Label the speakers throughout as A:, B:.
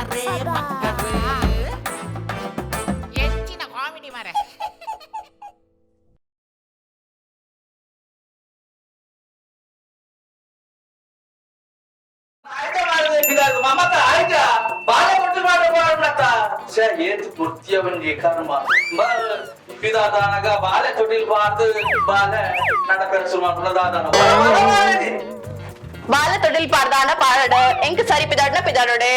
A: ಮಕ್ಕರೇ ಮಕ್ಕರೇ ಎಂಚಿನ ಕಾಮಿಡಿ ಮಾರೆ.
B: ಮಮತ ಆಯ್ತಾ ಬಾಳೆ ಕೊಟ್ಟು ಮಾಡ ಮಾಡತ್ತ ಏತ್ ಪೂರ್ತಿಯ ಒಂಜಿ ಕರ್ಮ ಪಿದಾದಾನಗ ಬಾಳೆ ತೊಟಿಲ್ ಬಾರ್ದು ಬಾಳೆ ನಡಪೆರ ಶುರು ಮಾಡ್ಕೊಂಡ ದಾದಾನ
C: ಬಾಲ ತೊಡಿಲ್ ಪಾರ್ದಾನ ಪಾರಡ ಎಂಕ್ ಸರಿ ಪಿದಾಡ್ನ ಪಿದಾಡೋಡೆ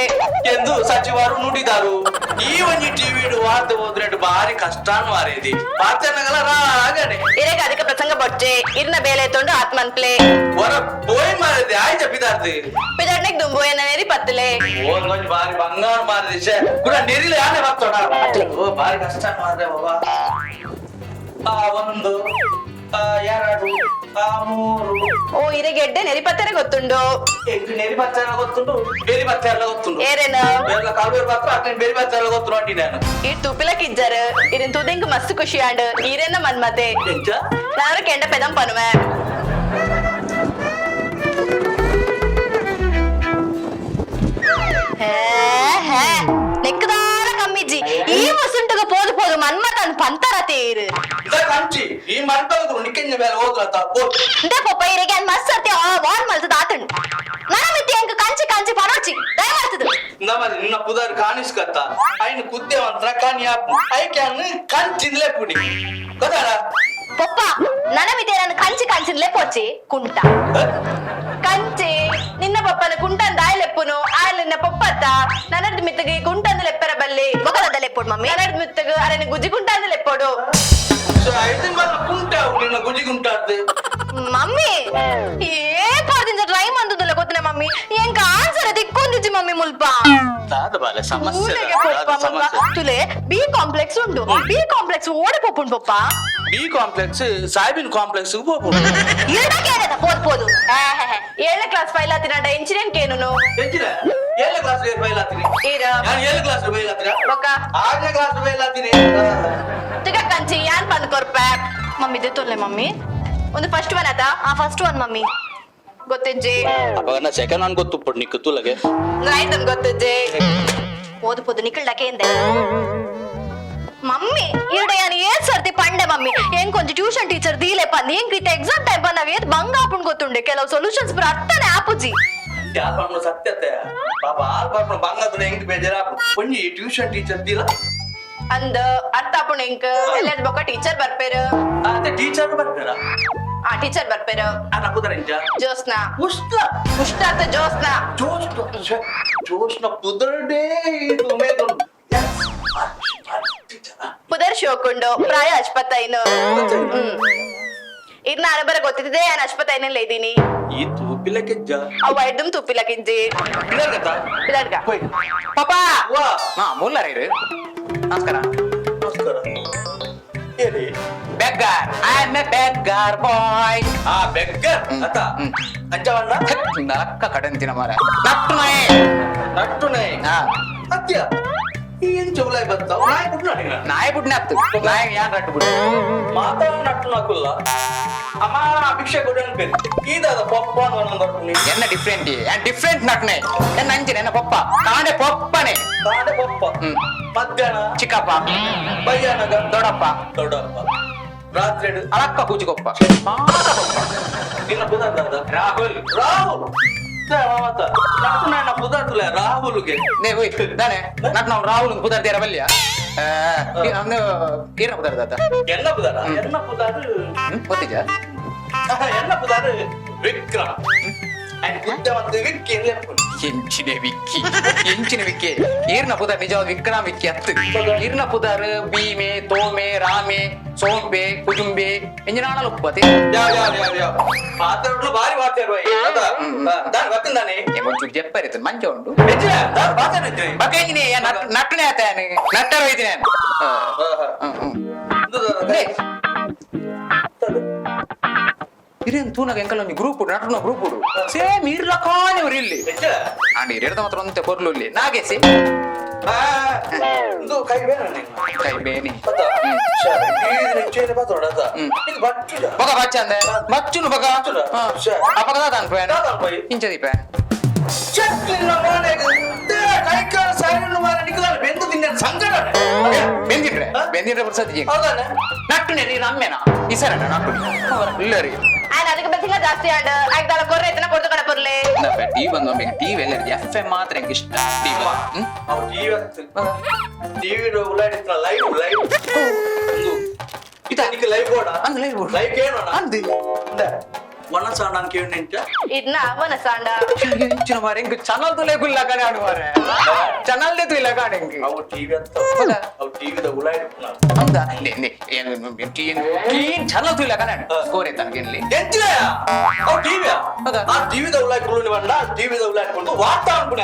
B: ಎಂದು ಸಚಿವರು ನುಡಿದರು. ಈ ಒಂಜಿ ಟಿವಿ ವಾರ್ತೆ ಹೋದ್ರೆ ಬಾರಿ ಕಷ್ಟ ಮಾರೇದಿ ವಾರ್ತೆ ರಾಗನೆ.
C: ಇರೆಗ ಅದಕ್ಕೆ ಪ್ರಸಂಗ ಬೊಚ್ಚೆ ಇರ್ನ ಬೇಲೆ ತೊಂಡು ಆತ್ಮನ್ಪ್ಲೆ.
B: ಹೊರ ಪೋಯ್ ಮಾರೇದಿ ಆಯ್ತ ಪಿದಾರ್ದು.
C: ಪಿದಾಡ್ನೆಗ್ ದುಂಬು ಏನನೇರಿ ಪತ್ತಲೆ.
B: ಓ ಒಂಜಿ ಬಾರಿ ಬಂಗಾರ ಮಾರಿದೆ ಶ್ಯೆ. ಕೂಡ ನೆರಿಲೆ ಯಾನೆ ಬರ್ತೋಣ. ಓ ಬಾರಿ ಕಷ್ಟ ಮಾರ್ರೆ ಬಾಬಾ. ಆ ಒಂದು, ಆ ಎರಡು, ಆ ಮೂರು.
C: ಓ ಇರೆಗೆ ಎಡ್ಡೆ ನೆರಿ ಪತ್ತರೆ ಗೊತ್ತುಂಡು.
B: ಎಂಕ್ ನೆರಿ ಬಚ್ಚಾರ ಗೊತ್ತುಂಡು, ಬೇರಿ ಬಚ್ಚಾರ ಗೊತ್ತುಂಡು.
C: ಏರೇನ?
B: ಬೇರೆ ಕಾಲುವೆ ಮಾತ್ರ ಅక్కడ ಬೇರೆ ಬಚ್ಚಾರ ಗೊತ್ತು ಅಂಟಿ ನಾನು.
C: ಈ ತುಪಿಲಕ್ ಇಜ್ಜರ್ ಇರಿನ್ ತುದೆಂಗ್ ಮಸ್ತ್ ಖುಷಿ ಆಂಡ್ ಈರೆನ್ನ ಮನ್ಮತೆ.
B: ಎಂಚ?
C: ನಾನು ಕೆಂಡ ಪೆದಂ ಪನುವೆ. ನೆಕ್ಕದಾರ ಕಮ್ಮಿಜ್ಜಿ ಈ ವಸುಂಟಗ ಪೋದು ಪೋದು ಮನ್ಮತನ್ ಪಂತರ ತೇರು.
B: ಇದ ಕಂಚಿ ಈ ಮಂಟಪದ ನಿಕ್ಕೆಂಜ ಮೇಲೆ ಹೋದ್ರತ ಓ.
C: ಇಂದೇ ಪೊಪ್ಪ ಇರೆಗೆ ಅನ್ ಮಸ್ತ್ ಸರ್ತಿ ಆ ವಾನ್ ಮಲ್ತದ ಆತಂಡು ನನ ಮಿತಿ ಎಂಕ್ ಕಂಚಿ ಕಂಚಿ ಪನೋಚಿ ದಯ ಮಾಡ್ತದು.
B: ನಮ್ಮಲ್ಲಿ ನಿನ್ನ ಪುದಾರ್ ಕಾಣಿಸ್ಕತ್ತ ಐನ್ ಕುದ್ದೆ ಒಂಥರ ಕಾಣಿ ಆಪು ಐಕ್ಯಾನ್ ಕಂಚಿಂದ್ಲೆ ಪುಡಿ ಗೊತ್ತಾಡ.
C: ಪೊಪ್ಪ ನನ ಮಿತಿ ನನ್ನ ಕಂಚಿ ಕಂಚಿನ್ಲೆ ಪೋಚಿ ಕುಂಟ ಕಂಚಿ ನಿನ್ನ ಪಪ್ಪನ ಕುಂಟಂದ ಆಯ್ಲೆಪ್ಪುನು ಆಯ್ಲ ನಿನ್ನ ಪೊಪ್ಪತ್ತ ನನರ್ದ ಮಿತ್ತಗೆ ಕುಂಟಂದ ಲೆಪ್ಪರ ಬಲ್ಲಿ
D: ಬೊಕದ ಲೆಪ್ಪೋಡು ಮಮ್ಮಿ.
C: ನನರ್ದ ಮಿತ್ತಗ ಅರని ಗುಜ್ಜಿ ಕುಂಟಂದ ಲೆಪ್ಪೋಡು.
B: ಸೊ ಐದು ಕುಂಟಾವು ನಿನ್ನ ಗುಜಿ ಕುಂಟಾದ್ದು.
D: ಮಮ್ಮಿ ಏ ಪರ್ದಿಂದ ಟ್ರೈ ಮಂದುದಿಲ್ಲ ಗೊತ್ತಿನ ಮಮ್ಮಿ, ಎಂಕ ಆನ್ಸರ್ ದಿಕ್ಕೊಂದಿಜ್ಜಿ ಮಮ್ಮಿ ಮುಲ್ಪ.
B: ದಾದ ಬಾಲೆ ಸಮಸ್ಯೆ.
C: ಊರಿಗೆ ಪೊಪ್ಪ
B: ದಾದ
C: ಮುಲ್ಪ.
B: ಸಮಸ್ಯೆ.
C: ತುಲೆ ಬಿ ಕಾಂಪ್ಲೆಕ್ಸ್ ಉಂಡು, ಬಿ ಕಾಂಪ್ಲೆಕ್ಸ್ ಓಡೆ ಪೊಪ್ಪುಂಡು ಪೊಪ್ಪ.
B: ಬಿ ಕಾಂಪ್ಲೆಕ್ಸ್ ಸಾಹೇಬಿನ ಕಾಂಪ್ಲೆಕ್ಸ್ ಹೋಗ್ಬೋದು.
D: ಇರಡಕ್ಕೆ ಏನದ ಪೋದು ಪೋದು.
C: ಏಳನೇ ಕ್ಲಾಸ್ ಫೈಲ್ ಆತಿನಂಡ ಇಂಜಿನಿಯರ್ ಕೇನುನು.
B: ಎಂಚಿನ ಏಳನೇ ಕ್ಲಾಸ್ ಫೈಲ್ ಆತೀನಿ?
C: ಈರ.
B: ನಾನು ಏಳು ಕ್ಲಾಸ್ ಫೈಲ್ ಆತೀನಿ.
C: ಬೊಕ್ಕ?
B: ಆರನೇ ಕ್ಲಾಸ್ ಫೈಲ್ ಆತೀನಿ.
C: ತುಗ ಕಂಚಿ ಯಾನ್ ಬಂದ್ ಕೊರ್ಪ.
D: ಮಮ್ಮಿ ಇದೆ ತೊಲ್ಲೆ ಮಮ್ಮಿ.
C: ಒಂದು ಫಸ್ಟ್ ಒನ್ ಆತ.
D: ಆ ಫಸ್ಟ್ ಒನ್ ಮಮ್ಮಿ.
C: ಗೊತ್ತಿಜ್ಜಿ.
B: ಅವಾಗ ನಾ ಸೆಕೆಂಡ್ ಒನ್ ಗೊತ್ತು ಪಡ್ ನಿಕ್ಕು ತುಲಗೆ.
C: ರೈಟ್ ಗೊತ್ತಿಜ್ಜಿ.
D: ಪೋದು ಪೋದು ನಿಕ್ಕಲ್ಡಕ್ಕೆ ಎಂದೆ ಮಮ್ಮಿ ಇರಡ ಯಾನ್ ಏತ್ ಸರ್ತಿ ಪಂಡೆ ಮಮ್ಮಿ ಏನ್ ಕೊಂಚ ಟ್ಯೂಷನ್ ಟೀಚರ್ ದೀಲೆ ಪಂದ್ ಏನ್ ಕೃತ ಎಕ್ಸಾಮ್ ಟೈಮ್ ಬಂದ ಏತ್ ಬಂಗ ಆಪುಂಡ್ ಗೊತ್ತುಂಡೆ ಕೆಲವು ಸೊಲ್ಯೂಷನ್ಸ್ ಪೂರ ಅರ್ಥನೇ ಆಪುಜಿ.
B: ಯಾರು ಪಾಪಣ ಸತ್ಯತೆ ಪಾಪ ಆಲ್ ಪಾಪಣ ಬಂಗದ ಹೆಂಗ್ ಬೇಜಾರ ಒಂಜಿ ಟ್ಯೂಷನ್ ಟೀಚರ್ ದಿಲ.
C: ಅಂದ್ ಅರ್ಥ ಆಪುಂಡು ಎಂಕ್ ಎಲ್ಲದ ಬೊಕ್ಕ ಟೀಚರ್ ಬರ್ಪೇರು.
B: ಅದೇ ಟೀಚರ್ ಬರ್ತಾರ.
C: ಆ ಟೀಚರ್ ಬರ್ಪೇರು.
B: ಅನ್ನ ಕುದರಂಜ.
C: ಜೋಸ್ನಾ.
B: ಉಷ್ಣ.
C: ಉಷ್ಣ ಆತ ಜೋಸ್ನಾ.
B: ಜೋಶ್ನ ಜೋಶ್ನ ಕುದರಡೇ ಇದು ಉಮೇದುಂಡು.
C: ಪುದರ್ ಶೋಕುಂಡು ಪ್ರಾಯ ಅಶ್ಪತ್ತೈನು. ಇರ್ನ ಅರಬರ ಗೊತ್ತಿದೆ ನಾನು ಅಶ್ಪತ್ತೈನಲ್ಲೇ ಇದ್ದೀನಿ.
B: ಈ ತೂಪಿಲಕ್ಕೆ ಜ.
C: ಅವ್ ಐದುಮ್ ತುಪ್ಪಿಲಕಿಂಜಿ.
B: ಪಿಲರ್ಗತ್ತ.
C: ಪಿಲರ್ಗ.
B: ಹೋಯ್.
E: ಪಾಪಾ.
B: ವಾ.
E: ಹಾ ಮುಲ್ಲರ ಇರು, ನಮಸ್ಕಾರ.
B: ನಮಸ್ಕಾರ ಹೇಳಿ.
E: Beggar, I am a beggar boy.
B: ಆ ಬೆಗ್ಗರ್ ಅತ್ತ.
E: ಹ್ಮ್.
B: ಅಂಚವಣ್ಣ.
E: ನರಕ್ಕ ಕಡಂತಿನ ಮಾರ ನಟ್ಟು ನಾಯಿ.
B: ನಟ್ಟು ನಾಯಿ.
E: ಹಾ.
B: ಅತ್ಯ ಏನ್ ಚೌಲಾಯ್ ಬತ್ತ ನಾಯಿ ಬಿಟ್ಟು ನಾಡಿನ.
E: ನಾಯಿ ಬಿಡ್ನೆ ಅತ್ತು ನಾಯಿ ಯಾನ್ ರಟ್ಟು ಬಿಡು.
B: ಮಾತಾಡ ನಟ್ಟು ನಕುಲ್ಲ ಅಮ್ಮ ಭಿಕ್ಷೆ ಕೊಡು ಅನ್ಪೇರು ಈದಾದ ಪಪ್ಪ ಒಂದೊಂದು ದೊಡ್ಡ.
E: ಎನ್ನ ಡಿಫ್ರೆಂಟ್ ಏನ್ ಡಿಫ್ರೆಂಟ್ ನಟ್ನೆ ಎನ್ನ ಅಂಚಿನ ಎನ್ನ ಪಪ್ಪ ಕಾಂಡೆ ಪಪ್ಪನೆ.
B: ಕಾಡೆ ಪಪ್ಪ.
E: ಹ್ಮ್.
B: ಮಧ್ಯಾಹ್ನ?
E: ಚಿಕ್ಕಪ್ಪ.
B: ಬಯ್ಯಾನಗ?
E: ದೊಡ್ಡಪ್ಪ.
B: ದೊಡ್ಡಪ್ಪ ರಾತ್ರಿ?
E: ಅಳಕ್ಕ ಕೂಚಿಕೊಪ್ಪ ಮಾತ ಪಪ್ಪ.
B: ನಿನ್ನ ಪುದರ್ದಾದ?
E: ರಾಹುಲ್.
B: ರಾಹುಲ್ ಮಾತ ನಟ್ಟು ನನ್ನ ಪುದರ್ದುಲ ರಾಹುಲ್ಗೆ.
E: ನೇ ಹೋಯ್ ದಾನೆ ನಟ್ ನಾವು ರಾಹುಲ್ ಪುದರ್ ದೇರ ಬಲ್ಯ ಏನ ಪುದರ್ ದಾತ?
B: ಎನ್ನ ಪುದರ ಎನ್ನ ಪುದರ್?
E: ಹ್ಮ್ ಗೊತ್ತಿದ್ಯಾ?
B: ಎನ್ನ ಪುದರ್ ವಿಕ್ರಮ್ ಬುದ್ಧವಂತ ವಿಕ್ಕಿ ಲೆಪ್ಪು.
E: ಎಂಚಿನ ವಿಕ್ಕಿ ಎಂಚಿನ ವಿಕ್ಕಿ ಈರ್ನ ಪುದರ್ ನಿಜವಾದ ವಿಕ್ರಮ ವಿಕ್ಕಿ ಅತ್ತು ಈರ್ನ ಪುದರ್ ಭೀಮೆ ತೋಮೆ ರಾಮೆ ಸೋಂಬೆ ಕುಜುಂಬೆ ಎಂಜಿನಾಣಲ ಉಪ್ಪತಿ.
B: ಯಾವ ಯಾವ ಯಾವ ಯಾವ ಪಾತ್ರಗಳು ಭಾರಿ ವಾರ್ತೆ ದಾನ್ ಗೊತ್ತಿದ್ದಾನೆ.
E: ಒಂಚೂರು ಜೆಪ್ಪರಿತು ಮಂಚ ಉಂಟು.
B: ಹೆಚ್ಚಿನ ದಾನ್ ಪಾತ್ರ ಇದ್ರಿ.
E: ಬಕ ಎಂಜಿನಿ ನಟ್ಟನೆ ಆತ ನಟ್ಟರ ಹೋಯ್ತೀನಿ ಇರೇನು ತೂನಾಗ ಎಂಕಲ್ ಒಂಜಿ ಗ್ರೂಪ್ ನಟನ ಗ್ರೂಪ್ ಸೇಮ್ ಇರ್ಲಕಾನೆ ಅವ್ರು ಇಲ್ಲಿ.
B: ಹೆಚ್ಚಿನ.
E: ಅಂಡ್ ಇರದ ಮಾತ್ರ ಒಂತೆ ಕೊರ್ಲು ಇಲ್ಲಿ ನಾಗೇಸಿ.
B: ಇದು ಕೈ ಬೇಡ.
E: ಕೈ ಬೇನಿ. ಹ್ಮ್. ಬೊಕ ಬಚ್ಚ ಅಂದೆ ಬಚ್ಚುನು ಬೊಕ ಅಪಗದ ಅನ್ಪೆ.
B: ದಾದ ಅನ್ಪೋಯ್.
E: ಇಂಚ ದೀಪ. ಬೆಂದಿನ್ರೆ ಬೆಂದಿನ್ರೆ ಬರ್ಸದಿ.
B: ಹೌದಾನೆ.
E: ನಟ್ಟು ನೆರಿ ನಮ್ಮೇನಾ ಇಸರಣ ನಟ್ಟು ಇಲ್ಲರಿ.
C: ಆಯ್ನ ಅದಕ್ಕೆ ಬೆಸಿಂಗ ಜಾಸ್ತಿ ಆಂಡ್ ಆಯ್ತಾಳ ಕೊರ್ರೆ ಐತನ ಕೊಡ್ದು ಕಡ ಪೊರ್ಲೆ.
E: ಟಿ ಬಂದು ಒಮ್ಮೆ ಟಿವಿ ಎಲ್ಲ ಎಫ್ ಎಂ ಮಾತ್ರ ಎಂಕ್ ಇಷ್ಟ ಟಿವಿ.
B: ಅವು ಟಿವಿ, ಟಿವಿ ಉಳ್ಳಾಡಿತ್ರ ಲೈವ್ ಲೈವ್ ಇದಕ್ಕೆ ಲೈವ್ ಬೋಡ.
E: ಅಂದ್ live board.
B: Live ಕೇಳೋಣ.
E: ಅಂದ್.
B: ಒಣ ನಾನು ಕೇಳಿ ನಿಂಟ.
C: ಇದನ್ನ ಅವನ ಸಾಂಡ.
E: ಇಂಚಿನ ಮಾರೆ, ಎಂಕ್ ಚಾನಲ್ ತುಲೆ ಗುಲ್ಲ ಕಡೆ ಆಡು ಮಾರೆ, ಚಾನಲ್ they ತುಲ್ಲ ಕಾಡೆ ಎಂಕ್.
B: ಅವು ಟಿವಿ ಅಂತ.
E: ಹೌದಾ?
B: ಅವು ಟಿವಿದ ಉಳ್ಳಾಡಿಪುನ.
E: ಹೌದಾ? ನೆ ನೆ ಟೀನ್ ಚಾನಲ್ ತುಲ್ಲ ಕಡೆ ಸ್ಕೋರ್ ಐತಾನ ಗೆಲ್ಲಿ.
B: ಎಂಚಿನ ಅವು ಟಿವಿ.
E: ಹೌದಾ?
B: ಆ ಟಿವಿದ ಉಳ್ಳಾಡ್ಕೊಂಡು ಬಂದ, ಟಿವಿದ ಉಳ್ಳಾಡ್ಕೊಂಡು ವಾತಾವರಣ.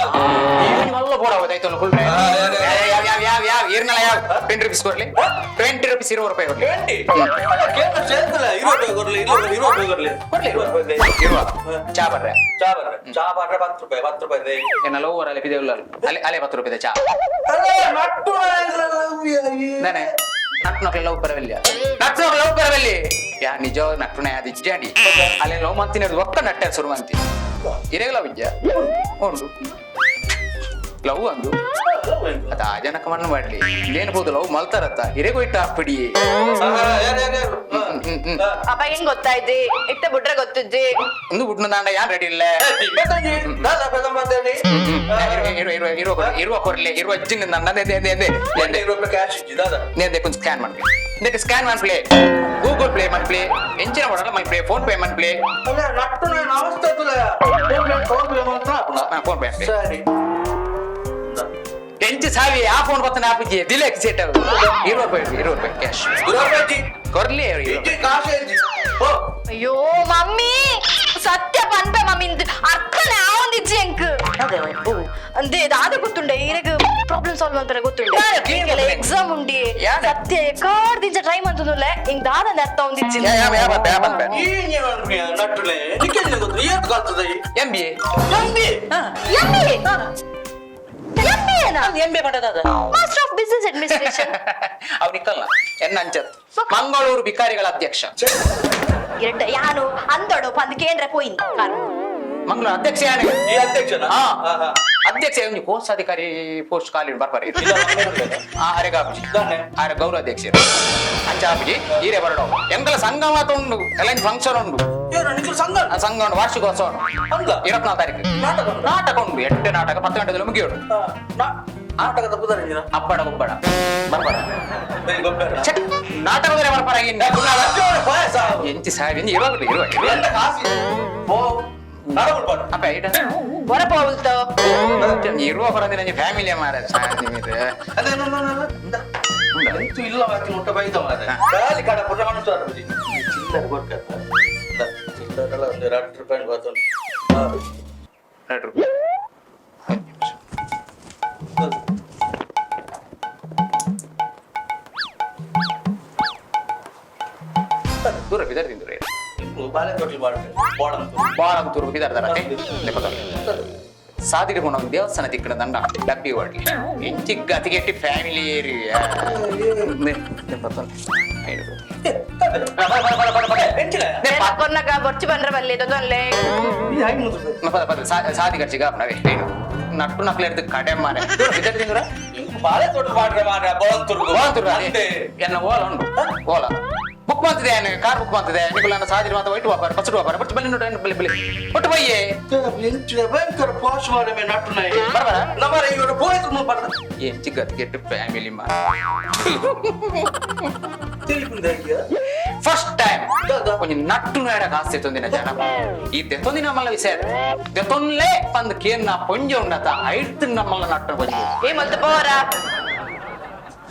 E: ಇವ್ನು ಮಲ್ಲ ಬೋಡ ಹೋದಾಯ್ತು ಕುಲ್ರೆ.
B: ಯಾ, ಯಾ,
E: ಯಾವ ಯಾವ ಯಾವ ಯಾವ ಇರ್ನಲ್ಲ, ಯಾವ 20 ರುಪೀಸ್ ಕೊಡ್ಲಿ, 20 ರುಪೀಸ್, 20 ರೂಪಾಯಿ ಕೊಡ್ಲಿ.
B: 20 ಕೇಂದ್ರ ಸೇರ್ತಲ್ಲ, 20 ರೂಪಾಯಿ ಕೊಡ್ಲಿ, 20 ರೂಪಾಯಿ ಕೊಡ್ಲಿ.
E: ಕೊಡ್ಲಿ.
B: 20 ರೂಪಾಯಿ.
E: ಇರುವ ಚಾ ಬರ್ರೆ.
B: ಚಾ ಬರ್ರೆ, ಚಾ ಬರ್ರೆ. 10 ರೂಪಾಯಿ, 10 ರೂಪಾಯಿ ಇದೆ.
E: ಎನ್ನ ಲವ್ ಅಲ್ಲಿ ಪಿದೆ ಅಲೆ ಅಲೆ 10 ರೂಪಾಯಿ ಚಾ.
B: ಅಲ್ಲ, ನಟ್ಟು.
E: ನಾನೇ ನಟ್ಟು ನಕ್ಲೆ ಲವ್ ಪರವಲ್ಲಿ, ನಟ್ಟು ನಕ್ಲೆ ಲವ್ ಪರವಲ್ಲಿ. ಯಾ ನಿಜ ನಟ್ಟುನ ಅದು ಇಜ್ಜಾಡಿ ಅಲ್ಲಿ ಲವ್ ಮಂತಿನ ಒಕ್ಕ ನಟ್ಟೆ ಸುರು ಮಂತಿ ಇರೇಗ ಲವ್ ಇಜ್ಜ ಉಂಡು ಲವ್ ಅಂದು ಅದ ಆ ಜನಕ್ಕೆ ಮಣ್ಣು ಮಾಡ್ಲಿ ಇಲ್ಲೇನ್ಬೋದು ಲವ್ ಮಲ್ತಾರತ್ತ ಹಿರೇಗೋ ಇಟ್ಟ ಹಾಕ್ಬಿಡಿ. ಹ್ಮ್, ಹ್ಮ್, ಹ್ಮ್.
C: ಅಪ್ಪ ಹೆಂಗ್ ಗೊತ್ತಾಯ್ತಿ ಇತ್ತ ಬಿಟ್ರೆ ಗೊತ್ತಿಜ್ಜಿ.
E: ಒಂದು ಬಿಟ್ಟು ನಾಂಡ ಯಾನ್ ರೆಡಿ ಇಲ್ಲ. ಇರುವ ಇರುವ ಇರುವ ಇರುವ ಕೊರ್ಲೆ ಇರುವ ಅಜ್ಜಿನ ನನ್ನ ನೇಂದೆ ಕೊಂಚ ಸ್ಕ್ಯಾನ್ ಮಾಡ್ಲಿ, ಇದಕ್ಕೆ ಸ್ಕ್ಯಾನ್ ಮಾಡ್ಪ್ಲೆ, ಗೂಗಲ್ ಪ್ಲೇ ಮನ್ಪ್ಲೆ, ಎಂಚಿನ ಮಾಡಲ್ಲ ಮನ್ಪ್ಲೆ, ಫೋನ್ ಪೇ ಮನ್ಪ್ಲೆ. PhonePe.
B: ಸರಿ.
E: ಎಂಚು ಸಾವಿ ಆ ಫೋನ್ ಬತ್ತನ ಆಪಿಜಿ ದಿಲೇಕ್ ಸೀಟ್. 20 ರೂಪಾಯಿ, 20 ರೂಪಾಯಿ ಕ್ಯಾಶ್ ಕೊರ್ಲಿ.
D: ಅಯ್ಯೋ ಮಮ್ಮಿ, ಸತ್ಯ ಪನ್ಪೆ ಮಮ್ಮಿ, ಅರ್ಥನೇ ಆವೊಂದಿಜ್ಜಿ ಎಂಕ್. ಅಂದೆ ದಾದ ಗೊತ್ತುಂಡೆ, ಈರೆಗ್ ಪ್ರಾಬ್ಲಮ್ ಸಾಲ್ವ್ ಮಾಡ್ತಾರೆ ಗೊತ್ತುಂಡೆ.
E: ಯಾರು clean ಮಾಡ್ತಾರೆ?
D: ಎಕ್ಸಾಮ್ ಉಂಡಿ.
E: ಯಾರು?
D: ಸತ್ಯ ಎಕಾಡ್ ದಿಂಚ ಟ್ರೈ ಮಂತುನುಲ್ಲೆ, ಇಂಗ್ ದಾದ ಅರ್ಥ ಒಂದಿಜ್ಜಿ.
E: M B A.
D: M B M B ಏನಾ?
E: ಎಂ ಬಿ ಎ ಪಡೆದ.
D: Master of business administration.
E: ಅವ್ ನಿಕ್ಕಲ್ಲ ಎನ್ನ ಅಂಚತ್ ಮಂಗಳೂರು ಬಿಕಾರಿಗಳ ಅಧ್ಯಕ್ಷ.
D: ಎರಡು ಯಾನು ಅಂದೊಡು ಪಂದ್ ಕೇಂದ್ರ ಪೋಯಿನ್.
E: ಮಂಗಳೂರು ಅಧ್ಯಕ್ಷ ಯಾರು?
B: ಈ ಅಧ್ಯಕ್ಷನ?
E: ಹಾ. ಅಧ್ಯಕ್ಷ ಒಂಜಿ ಕೋಶಾಧಿಕಾರಿ ಪೋಸ್ಟ್ ಖಾಲಿ ಬರ್ಪಾರೆ. ಆ ಅರೆ ಗಾಪುಜಿ. ಆರೆ ಗೌರವ ಅಧ್ಯಕ್ಷರು ಅಂಚ ಆಪುಜಿ. ಈರೆ ಬರಡೋ ಎಂಕಲ ಸಂಘ ಮಾತ ಉಂಡು, ಎಲ್ಲ ಫಂಕ್ಷನ್ ಉಂಡು.
B: ಸಂಘ?
E: ಆ ಸಂಘ ಉಂಡು, ವಾರ್ಷಿಕೋತ್ಸವ ಉಂಡು.
B: ಅಂದ?
E: 24 ತಾರೀಕು.
B: ನಾಟಕ ಉಂಟಾ?
E: ನಾಟಕ ಉಂಡು, ಎಟ್ಟು ನಾಟಕ, 10 ಗಂಟೆದಲ್ಲಿ ಮುಗಿಯೋಡು.
B: ನಾಟಕದ ಪುದರ್?
E: ಅಬ್ಬಡ ಗೊಬ್ಬಡ ಬರ್ಬಾರ.
B: ಗೊಬ್ಬರ.
E: ಛೆ, ನಾಟಕ ಬರ್ಪಾರ. ಎಂಚಿ ಸಾವಿರ ಇರುವ ಇರುವ.
B: ಎಂತ ಕಾಸು ಓ ನಡಗುಳ್ಬಾರ್ದು.
E: ಅಪ್ಪ ಇಡ.
C: ಹೊರ ಪೋಲ್ತು.
E: ಇರುವ ಹೊರಂದ್ರೆ ನಂಗೆ ಫ್ಯಾಮಿಲಿ ಮಾರ.
B: ಅದೇ ಎಂತೂ ಇಲ್ಲ ಬಾಕಿ ಮುಟ್ಟ ಬೈದ ಮಾರೆ. ಖಾಲಿ ಕಡ ಪುಟ್ಟ ಮನಸ್ಸು ಆಡ್ಬಿಡಿ. ಚಿಲ್ಲರೆ ಕೊಡ್ಕ, ಚಿಲ್ಲರೆಲ್ಲ ಒಂದು 2 ರೂಪಾಯಿ ಬರ್ತುಂಟು.
E: 2 ರೂಪಾಯಿ. ದೂರ ಬಿದರ್ ತಿಂದ್ರೆ.
B: ಬಾಳೆ ತೊಟ್ಲಿ ಮಾಡ್ತಾರೆ ಬೋಳಂತು.
E: ಬಾಳ ತೂರು ಬಿದರ್ ದರ ಸಾದಿಡಿ ಒಂದು ದೇವಸ್ಥಾನ ತಿಕ್ಕಡ ದಂಡ ಡಬ್ಬಿ ಹೊಡ್ಲಿ ಎಂಚಿ ಗತಿಗೆಟ್ಟಿ ಫ್ಯಾಮಿಲಿ ಏರಿಯಾ.
B: ಎಂಚಿನ
C: ಕೊರ್ನಗ ಬೊರ್ಚಿ ಬಂದ್ರೆ ಬಲ್ಲಿ ತೊಂದ್ರೆ.
E: ಸಾದಿ ಖರ್ಚಿಗೆ ನಾವೇ ಏನು ನಟ್ಟು ನಕ್ಲೆಡ್ದು ಕಡೆ ಮಾರೆ ದೂರ ಬಿದರ್ ತಿಂದ್ರ.
B: ಬಾಳೆ ತೊಟ್ಲು ಮಾಡ್ರೆ ಮಾರ್ರೆ ಬೋಳಂತುರ್ಗು.
E: ಬೋಳಂತುರ್ಗು.
B: ಅಂತೆ.
E: ಎನ್ನ ಓಲ ಉಂಡು, ಓಲ ಬುಕ್ ಮಾಡ್ತಿದೆ, ಕಾರ್ ಬುಕ್ ಮಾಡ್ತಿದೆ. ನಿಕುಲನ್ನ ಸಾದಿರಿ ಮಾತ ವೈಟ್ ವಾಪಾರ ಬಸ್ ವಾಪಾರ ಬಟ್ ಬಲ್ಲಿ ನೋಡು ಬಲ್ಲಿ ಬಲ್ಲಿ ಒಟ್ಟು ಬಯ್ಯೆ.
B: ಎಂಚಿನ ಭಯಂಕರ ಪಾಶ್ ಮಾರೆ ಮೇ ನಟ್ಟು ನಾಯಿ.
E: ಬರಬರ.
B: ನಮ್ಮರೆ ಇವರು ಪೋಯ್ತು ಪಡ್ದ.
E: ಎಂಚಿ ಗತಿಗೆಟ್ಟು ಫ್ಯಾಮಿಲಿ ಮಾ.
B: ತಿಳಿಪುಂದೆ.
E: ಫಸ್ಟ್ ಟೈಮ್
B: ದಾದಾ.
E: కొంచెం నట్టు నాడ కాస్త తెತ್ತొందిన జನ ಈ తెತ್ತొంది ನಮ್ಮಲ್ಲ ವಿಷಯ ದೆತ್ತೊನ್ಲೇ ಪಂದ್ ಕೇನ್ನ ಪೊಂಜೆ ಉಂಡತ ಐಡ್ತು ನಮ್ಮಲ್ಲ ನಟ್ಟು ಕೊಂಚ.
C: ಏ ಮಲ್ತು ಪೋರ.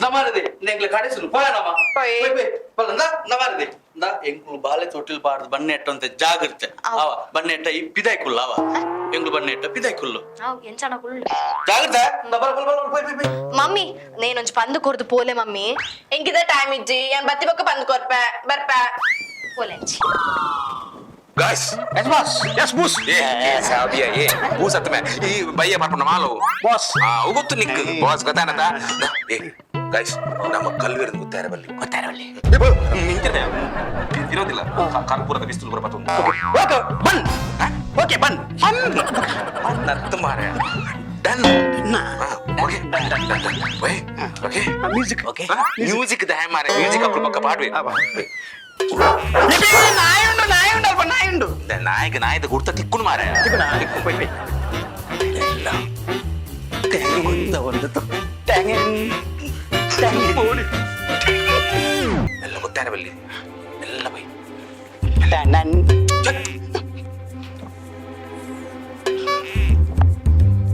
B: ನಮ್ಮರದೆ ಎಂಗ್ಲ ಕಡೆಸುನು ಪೋಯ ನಮ್ಮ.
C: ಪೋಯ್.
B: ಪಲ್ಲ ನಮ್ಮರದೆ ಇಂದ ಎಂಕ್ಲು ಬಾಲೆ ತೊಟ್ಟಿಲ್ ಬಾರ್ದು ಬನ್ನೆ ಎಟ್ಟಂತೆ ಜಾಗ್ರತೆ ಅವ ಬನ್ನೆ ಎಟ್ಟ ಈ ಪಿದಾಯ್ಕುಲ್ಲ ಅವ ಎಂಗ್ಲು ಬನ್ನೆ ಎಟ್ಟ ಪಿದಾಯ್ಕುಲ್ಲು.
D: ಎಂಚನ ಕುಳ್ಳು.
B: ಜಾಗ್ರತೆ ಇಂದ ಬಲ ಬಲ ಬಲ ಪೋಯ್ ಪೋಯ್ ಪೋಯ್.
D: ಮಮ್ಮಿ, నేనొంచి పందు కొరదు పోలే మమ్మీ.
C: ಎಂಕಿದ ಟೈಮ್ ಇಜ್ಜಿ, ಏನ್ ಬತ್ತಿ ಬೊಕ್ಕ ಬಂದ್ ಕೊರ್ಪೆ ಬರ್ಪೆ.
D: పోలేంచి.
F: Guys.
E: Yes boss.
F: Yes boss. ಏ ಏ ಸಾಬಿಯ ಏ ಬೂಸ್ ಅತ್ತ ಮೇ ಈ ಬಯ್ಯ ಮಾಡ್ಕೊಂಡ ಮಾಲು.
E: ಬಾಸ್.
F: ಆ ಗೊತ್ತು ನಿಕ್ ಬಾಸ್ ಗೊತ್ತಾನತ. ಏ ಗೈಸ್, ನಮ್ಮ ಕಲ್ವೇರ್ ಗೊತ್ತಾರ ಬಲ್ಲಿ.
E: ಗೊತ್ತಾರವಲ್ಲಿ.
F: ನಿಂತಿದೆ ಇರೋದಿಲ್ಲ ಕರ್ಪೂರದ ಬಿಸಿಲು ಬರಬತ್ತು.
E: ಓಕೆ ಬನ್, ಓಕೆ ಬನ್.
F: ಬನ್ ನತ್ತು ಮಾರ done. Okay okay
G: music
F: okay music ದಾಯ ಮಾರೆ ಮ್ಯೂಸಿಕ್ ಅಕ್ಕಳು ಪಕ್ಕ ಪಾಡ್ವೆ.
E: ನಾಯುಂಡು ನಾಯುಂಡು ಅಲ್ಪ ನಾಯುಂಡು.
F: ನಾಯಿಗೆ ನಾಯಿದ ಗುರ್ತ ತಿಕ್ಕುನು ಮಾರೆ. ಎಲ್ಲ ಎಲ್ಲ ಗೊತ್ತಾರ ಬಲ್ಲಿ ಎಲ್ಲ ಬೈ.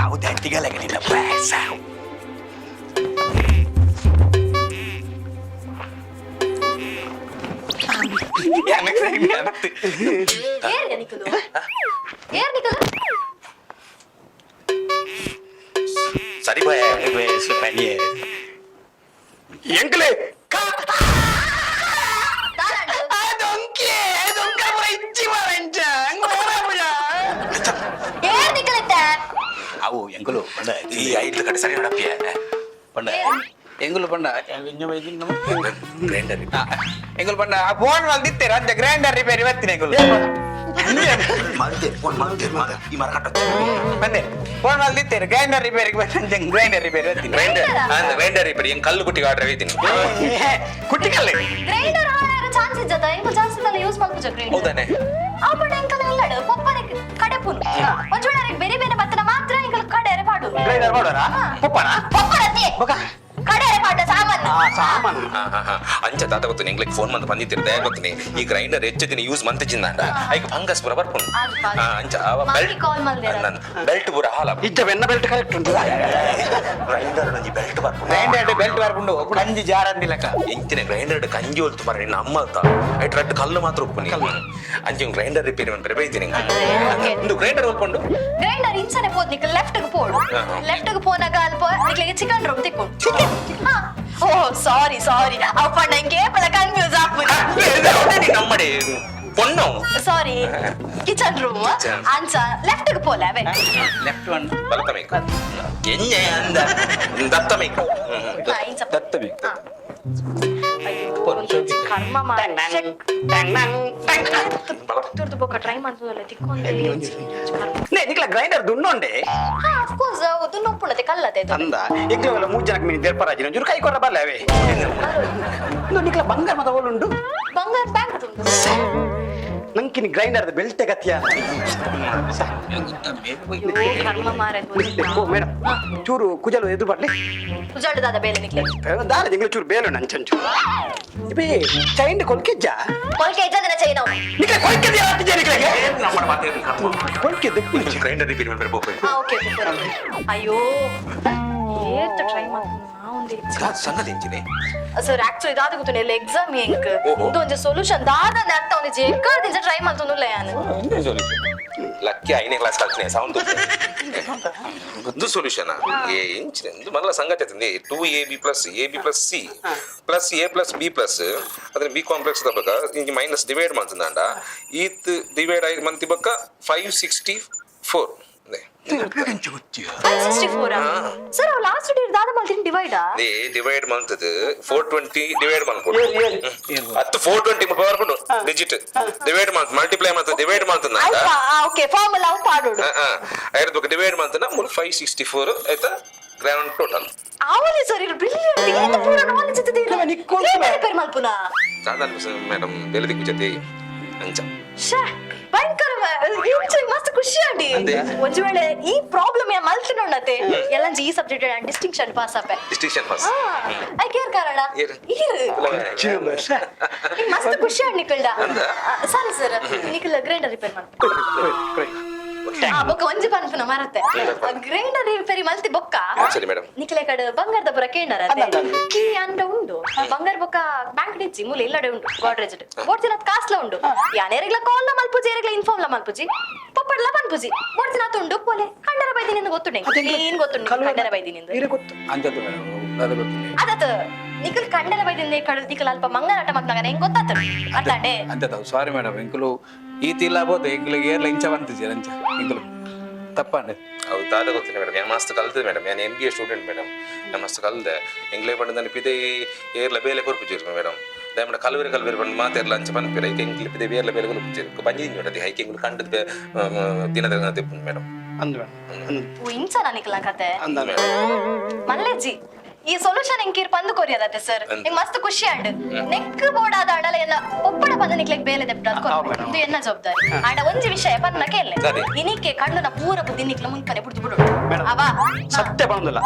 G: ಅವು ದಂಟಿಗಲಗಲಿಲ್ಲ.
C: ಏರ್ ನಿಕಲು, ಏರ್ ನಿಕಲು.
F: ಸರಿ ಭಯ.
G: ಎಂಕ್ಲೆ
C: ಏರ್ ನಿಕಲಿತ್ತೆ.
G: ಅವು ಎಂಕುಲು ಪಂಡ.
F: ಈ ಐದು ಕಡೆ ಸರಿ ನಡಪಿಯ.
E: ಪಂಡ ಎಂಗುಲು ಪಂಡ.
F: ಗ್ರೈಂಡರ್.
E: ಎಂಗುಲು ಪಂಡ ಆ ಫೋನ್ ಮಲ್ದಿತ್ತೇರ ಅಂಚ ಗ್ರೈಂಡರ್ ರಿಪೇರಿ ಬತ್ತಿನ ಎಂಗುಲು.
F: ಮಲ್ತೆ ಫೋನ್ ಮಲ್ತೆ ಈ ಮರ ಕಟ್ಟ.
E: ಬಂದೆ ಫೋನ್ ಮಲ್ದಿತ್ತೇರು ಗ್ರೈಂಡರ್ ರಿಪೇರಿಗೆ ಬಂದ ಗ್ರೈಂಡರ್ ರಿಪೇರಿ ಬತ್ತಿನ.
F: ಗ್ರೈಂಡರ್ ಗ್ರೈಂಡರ್ ರಿಪೇರಿ ಹೆಂಗ್ ಕಲ್ಲು ಕುಟ್ಟಿ ಆರ್ಡರ್ ಐತೀನಿ.
G: ಕುಟ್ಟಿಕಲ್ಲೆ.
C: ಗ್ರೈಂಡರ್ ಹಾಳಾರ ಚಾನ್ಸ್ ಇಜ್ಜದ, ಇಂಕು ಚಾನ್ಸ್ ಇದ್ದಲ್ಲ ಯೂಸ್ ಮಲ್ಪುಜ ಗ್ರೈಂಡರ್.
F: ಹೌದಾನೆ?
C: ಆ ಪಂಡ ಎಂಕಲ ಇಲ್ಲಡು ಪಪ್ಪನೆ ಕಡೆ ಪುನು ಒಂಚೂರು ಅರೆಗ್ ಬೇರೆ ಬೇರೆ ಬತ್ತನ ಮಾತ್ರ ಎಂಕಲ್ ಕಡೆರೆ ಪಾಡು.
G: ಗ್ರೈಂಡರ್ ಮಾಡೋರ ಪಪ್ಪನ?
C: ಪಪ್ಪನತ್ತೆ ಕಡೆರೆ ಪಾಡ ಸಾಮಾನು.
G: ಸಾಮಾನು.
F: ಹಾ ಹಾ ಹಾ ಅಂಚ ತಾತ ಗೊತ್ತು ಎಂಗ್ಲಿಗೆ ಫೋನ್ ಮಂತ್ ಬಂದಿತ್ತಿರ ದಯ ಗೊತ್ತಿನಿ ಈ ಗ್ರೈಂಡರ್ ಹೆಚ್ಚು ದಿನ ಯೂಸ್ ಮಂತಿಜಿಂದ ಐಕ್ ಫಂಗಸ್ ಪೂರ ಬರ್ಪುಂಡು. ಹಾ, ಅಂಚ ಅವ ಬೆಲ್ಟ್
C: ಕಾಲ್ ಮಲ್ದೇರ.
F: ಬೆಲ್ಟ್ ಪೂರ ಹಾಲ.
G: ಇಜ್ಜ ಬೆನ್ನ ಬೆಲ್ಟ್ ಕರೆಕ್ಟ್ ಉಂಟು.
F: ಗ್ರೈಂಡರ್ ಒಂಜಿ ಬೆಲ್ಟ್ ಬರ್ಪುಂಡು.
E: ಗ್ರೈಂಡರ್ ಬೆಲ್ಟ್ ಬರ್ಪುಂಡು ಕಂಜಿ ಜಾರಂದಿಲಕ.
F: ಇಂಚಿನ ಗ್ರೈಂಡರ್ ಕಂಜಿ ಒಲ್ತು ಮರ ನಿನ್ನ ಅಮ್ಮ ಅತ್ತ ಐಟ್ ರಡ್ಡು ಕಲ್ಲು ಮಾತ್ರ ಉಪ್ಪು ನೀ ಅಂಚ ಗ್ರೈಂಡರ್ ರಿಪೇರಿ ಮನ್ಪರೆ ಬೈತೀನಿ. ಒಂದು ಗ್ರೈಂಡರ್ ಒಲ್ಪುಂಡು.
C: ಗ್ರೈಂಡರ್ ಇನ್ಸನೆ ಪೋದ್ ನಿಕ್ ಲೆಫ್ಟ್ ಗೆ ಪೋಡು. ಲೆಫ್ಟ್ ಗೆ ಪೋನಾಗ ಅಲ್ಪ ನಿಕ್ಲೆಗೆ ಚಿಕನ್ ರೂಮ್ ತಿಕ್ಕೊಂಡು. ಓ ಸಾರಿ ಸಾರಿ, ಅಪ್ಪ ನಂಗೆ ಏಪಲ ಕನ್ಫ್ಯೂಸ್ ಆಪುನ.
F: ನಮ್ಮಡೆ ಪೊಣ್ಣು.
C: Sorry, kitchen room.
F: Kitchen.
C: ಅಂಚ ಲೆಫ್ಟ್ ಗೆ ಪೋಲೆ ಅವೇ.
E: Left one.
F: ಬಲತ ಮೇಕ್ ಎಂಜೆ ಅಂದ ದತ್ತ ಮೇಕ್.
C: ಇಂಚ.
E: ದತ್ತ ಬೇಕು.
C: ಅಯ್ಯೋ ಕರ್ಮ ಮಾಡಿ ತುರ್ದು ಬೊಕ್ಕ ಟ್ರೈ ಮಾಡ್ತದಲ್ಲ ತಿಕ್ಕೊಂಡೆ.
G: ನಿಕ್ಲ ಗ್ರೈಂಡರ್ ದುಂಡೊಂಡೆ.
C: ಹಾ, ಆಫ್ ಕೋರ್ಸ್ ದುನ್ನ ಉಪ್ಪುಣತೆ ಕಲ್ಲತೆ ಇದು.
G: ಅಂದ ಎಂಕ್ಲೆ ಒಲ್ಲ ಮೂರು ಜನಕ್ಕೆ ಮೀನು ದೇರ್ಪರಾಜಿನ ಒಂಚೂರು ಕೈ ಕೊರ ಬಲ್ಲೆ ಅವೇ. ಇಂದು ನಿಕ್ಲ ಬಂಗಾರ ಮತ ಉಂಡು.
C: ಬಂಗಾರ ಬ್ಯಾಂಕ್ ಉಂಟು.
G: ನಂಕಿನಿ ಗ್ರೈಂಡರ್ ಬೆಲ್ಟೆ ಗತಿಯ.
C: ಅಯ್ಯೋ ಕರ್ಮ ಮಾರ.
G: ಓ ಮೇಡಮ್, ಚೂರು ಕುಜಲು ಎದುರು ಬರ್ಲಿ.
C: ಉಜಾಡು ದಾದ ಬೇಲೆ ನಿಕ್ಲೆ?
G: ದಾಲ ಜಿಂಗ್ಲ ಚೂರು ಬೇಲು ನಂಚಂಚು ಇಬೇ ಚೈಂಡ್ ಕೊಲ್ಕೆಜ್ಜ.
C: ಕೊಲ್ಕೆ ಇದ್ದದನ ಚೈನ ಅವ್ನು.
G: ನಿಕ್ಲೆ ಕೊಲ್ಕೆ ಆತಿಜ ನಿಕ್ಲೆಗೆ?
F: ನಮ್ಮ ಮಾತೇನು
G: ಕೊಲ್ಕೆ ದೆಪ್ಪು.
F: ಗ್ರೈಂಡರ್ ರಿಪೇರಿ ಮನ್ಪರೆ ಬೋಪೆ.
C: ಹಾ ಓಕೆ ಓಕೆ. ಅಯ್ಯೋ ಏತ್ ಟ್ರೈ ಮಾಡ್ತೀನಿ ಒಂದು.
F: ಸಂಗತಿ ಇಂಚಿನೆ.
C: ಸರ್, ಆಕ್ಚುಲಿ ದಾದ ಗೊತ್ತುಂಡು ಎಲ್ಲ ಎಕ್ಸಾಮ್ ಎಂಕ್.
F: ಓಹೋ.
C: ಇದು ಒಂಜಿ ಸೊಲ್ಯೂಷನ್ ದಾದ ಅರ್ಥ ಒಂದು ಎಕ್ಕಡ್ ದಿಂಚ ಟ್ರೈ ಮಾಡ್ತೊಂದುಲ್ಲ ಯಾನ್.
F: ಲಕ್ಕಿ ಐನೇ ಕ್ಲಾಸ್ ಕಲ್ತಿನಿ ಸೌಂಡ್ ಒಂದು ಸೊಲ್ಯೂಷನ್ ಏ ಇಂಚಿನ ಇಂದು ಮೊದಲ ಸಂಗತಿ ಆತಂದೆ 2 A B plus A B plus C plus A plus B plus ಅದ್ರ ಬಿ ಕಾಂಪ್ಲೆಕ್ಸ್ ದಬಕ ಇಂಚಿ ಮೈನಸ್ ಡಿವೈಡ್ ಮಾಡ್ತಂದಾಂಡ ಈತ್ ಡಿವೈಡ್ ಆಗಿ ಮಂತಿ ಬಕ್ಕ 564.
C: 564 ಸರ್, ಅವ್ ಲಾಸ್ಟ್ ಡೇಟ್ ದಾದ ಮಾಡ್ತೀನಿ ಡಿವೈಡಾ?
F: ಏ ಡಿವೈಡ್ ಮಾಡ್ತದೆ 420 ಡಿವೈಡ್ ಮಾಡ್ಕೊಡು ಹತ್ತು 420 ಬರ್ಕೊಂಡು ಡಿಜಿಟ್ ಡಿವೈಡ್ ಮಾಡ್ತ ಮಲ್ಟಿಪ್ಲೈ ಮಾಡ್ತದೆ ಡಿವೈಡ್ ಮಾಡ್ತಂದಾಂಡ.
C: ಅಲ್ಪ ಓಕೆ, ಫಾರ್ಮುಲಾ ಅವು ಪಾಡೋಡು.
F: ಐದು ಬಕ್ಕ ಡಿವೈಡ್ ಮಾಡ್ತಾನ ಮೂರು 564 ಆಯ್ತಾ ಗ್ರ್ಯಾಂಡ್ ಟೋಟಲ್.
C: ಅವಲಿ ಸರ್, ಇದು ಬ್ರಿಲಿಯಂಟ್, ಈತ ಪೂರ ನಾಲೆಜ್ ಇತ್ತದೆ. ರಿಪೇರ್ ಮಲ್ಪುನಾ?
F: ಸಾಧಾರಣ ಮೇಡಮ್ ಬೇಲೆ ದಿಕ್ಕು ಜೊತೆ ಅಂಚ.
C: ಶ್ಯಾ, ಭಯಂಕರ ಇಂಚ ಮಸ್ತ್ ಖುಷಿ ಆಂಡಿ.
F: ಅಂದೆ?
C: ಒಂಜಿ ವೇಳೆ ಈ ಪ್ರಾಬ್ಲಮ್ ಯಾ ಮಲ್ತಿನೊಣ್ಣತೆ ಎಲ್ಲಂಜಿ ಈ ಸಬ್ಜೆಕ್ಟ್ ಡಿಸ್ಟಿಂಕ್ಷನ್ ಪಾಸ್ ಆಪೆ.
F: Distinction pass.
C: I care ಕಾರಣ.
F: ಏರು.
C: ಇರು. ನಿಂಗ್ ಮಸ್ತ್ ಖುಷಿ ಆಂಡ್ ನಿಕಲ್ಡ. ಸರಿ ಸರ್, ನಿಕಲ್ ಗ್ರೈಂಡರ್ ರಿಪೇರ್ ಮಾಡ್ಪ ಬೊಕ್ಕ ಒಂಜಿ ಪನ್ಪುನ ಮರತ್ತೆ, ಗ್ರೈಂಡರ್ ರಿಪೇರಿ ಮಲ್ತಿ ಬೊಕ್ಕ.
F: ಸರಿ ಮೇಡಮ್.
C: ನಿಕ್ಲೆ ಕಡೆ ಬಂಗಾರದ ಪುರ ಕೇಂಡರ ಕೀ ಅಂಡ ಉಂಡು ಬಂಗಾರ ಬೊಕ್ಕ ಬ್ಯಾಂಕ್ ಡಿಚ್ಚಿ ಮೂಲೆ ಇಲ್ಲಡೆ ಉಂಡು ಗೋಡ್ರೇಜ್ ಬೋಡ್ತಿನ ಕಾಸ್ಲ ಉಂಡು. ಯಾನೇರೆಗ್ಲ ಕಾಲ್ ಲ ಮಲ್ಪುಜಿ, ಏರೆಗ್ಲ ಇನ್ಫಾರ್ಮ್ ಲ ಮಲ್ಪುಜಿ, ಪಪ್ಪಡ್ಲ ಪನ್ಪುಜಿ. ಬೋಡ್ತಿನ ಉಂಡು ಪೋಲೆ ಕಂಡರ ಬೈದಿನಿ ಗೊತ್ತುಂಡೆ, ಏನ್ ಗೊತ್ತುಂಡು ಕಂಡರ ಬೈದಿನಿ.
G: ಗೊತ್ತು.
E: ಅಂಚದ್ದು ಮೇಡಮ್ ಅದು ಗೊತ್ತಿಲ್ಲ.
C: ಅದತ್ ನಿಖಲ್ ಕಂಡರ ಬೈದಿನಿ ಕಡ ನಿಖಲ್ ಅಲ್ಪ ಮಂಗನಾಟ ಮಗ್ನಾಗ ಹೆಂಗ್ ಗೊತ್ತಾತ ಅರ್ಥಾಂಡೆ.
E: ಅಂಚದ ಸಾರಿ ಮೇಡಮ್, ಎಂಕುಲು ಈ ತಿಲ್ಲ ಬೋದು ಎಂಕುಲು ಏರ್ಲ ಇಂಚ ಬಂತಿದ್ದೀರ ಅಂಚ ಎಂಕುಲು ತಪ್ಪಂಡೆ.
F: ಹೌದು ದಾದ ಗೊತ್ತಿಲ್ಲ ಮೇಡಮ್, ನಾನು ಮಸ್ತ್ ಕಲ್ತದೆ ಮೇಡಮ್. ನಾನು M B A student madam. ನಾನು ಮಸ್ತ್ ಕಲ್ದೆ ಎಂಗ್ಲೇ ಪಂಡ ನನ್ನ ಪಿದೆ ಏರ್ಲ ಬೇಲೆ ಕೊರ್ಪುಜಿರ್ ಮೇಡಮ್. ದಯಮಾಡಿ ಕಲ್ವೇರಿ ಕಲ್ವೇರಿ ಪಂಡ ಮಾತೆರ್ಲ ಅಂಚ ಪನ್ಪಿರ ಐಕೆ ಎಂಕ್ಲೆ ಪಿದೆ ಬೇರ್ಲ ಬೇಲೆ ಕೊರ್ಪುಜಿರ್ ಬಂಜಿದ್ದೀನಿ ಮೇಡಮ್. ಹೈಕೆ ಎಂಗ್ಲು ಕಂಡದ ದಿನದ ತೆಪ್ಪುಂಡು ಮೇಡಮ್.
G: ಅಂದು ಮೇಡಮ್.
C: ಓ ಇಂಚ ನಿಕ್ಲ ಕತೆ.
G: ಅಂದ.
C: ಮಲ್ಲೆಜ್ಜಿ, ಈ ಸೊಲ್ಯೂಷನ್ ಎಂಕೀರ್ ಪಂದು ಕೊರಿಯರತ್ತೆ ಸರ್.
F: ಅಂದ್.
C: ಎಂಗ್ ಮಸ್ತ್ ಖುಷಿ ಆಂಡ್. ನೆಕ್ ಬೋರ್ಡ್ ಆದ ಆಂಡಲ ಎನ್ನ ಒಪ್ಪಡ ಪಂದ ನಿಕ್ಲೆಗ್ ಬೇಲೆ ದೆಪ್ಪ.
G: ಹೌದು madam.
C: ಇದು ಎನ್ನ ಜವಾಬ್ದಾರಿ. ಆಂಡ ಒಂಜಿ ವಿಷಯ ಪನ್ನ ಕೇಳ್ಲೆ.
F: ಸರಿ.
C: ಇನಿಕೆ ಕಣ್ಣುನ ಪೂರ ಬುದ್ಧಿ ನಿಕ್ಲ ಮುಲ್ಪನೆ ಬುಡ್ದು ಬಿಡು.
G: ಮೇಡಮ್.
C: ಅವಾ.
G: ಸತ್ಯ ಬಂದಿಲ್ಲ,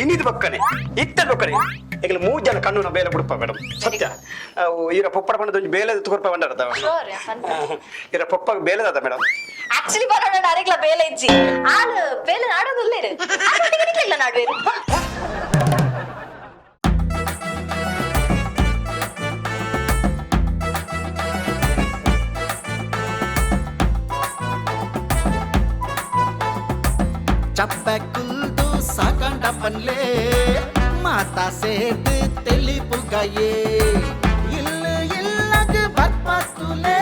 G: ಇನಿದ್ ಬೊಕ್ಕನೆ ಇತ್ತ ಬೊಕ್ಕನೆ ಎಂಕಲ್ ಮೂರು ಜನ ಕಣ್ಣು ಬೇಲೆ ಬಿಡುಪ ಮೇಡಮ್, ಸತ್ಯ. ಅವು ಈರ ಪೊಪ್ಪಡ ಬಣ್ಣದ ಒಂಜಿ ಬೇಲೆ ತುಕೊರ್ಪ ಬಂಡಾರದ.
C: Sure.
G: ಈರ ಪೊಪ್ಪ ಬೇಲೆದಾದ ಮೇಡಮ್.
C: ಆಕ್ಚುಲಿ ಬರೋಣ, ಅರೆಗ್ಲ ಬೇಲೆ ಇಜ್ಜಿ. ಆಲ್ ಬೇಲೆ ನಾಡೋದುಲ್ಲೇರು, ನಿಕ್ಲಿಲ್ಲ ನಾಡ್ವೇರು.
H: ಚಪ್ಪೆ ಕುಲ್ದು ಸಾಕಂಡ ಪನ್ಲೆ, ಮಾತಾ ಸೇರ್ದು ತೆಲಿಪುಗಯೇ, ಇಲ್ಲು ಇಲ್ಲಗ ಬರ್ಪತ್ತುಲೇ.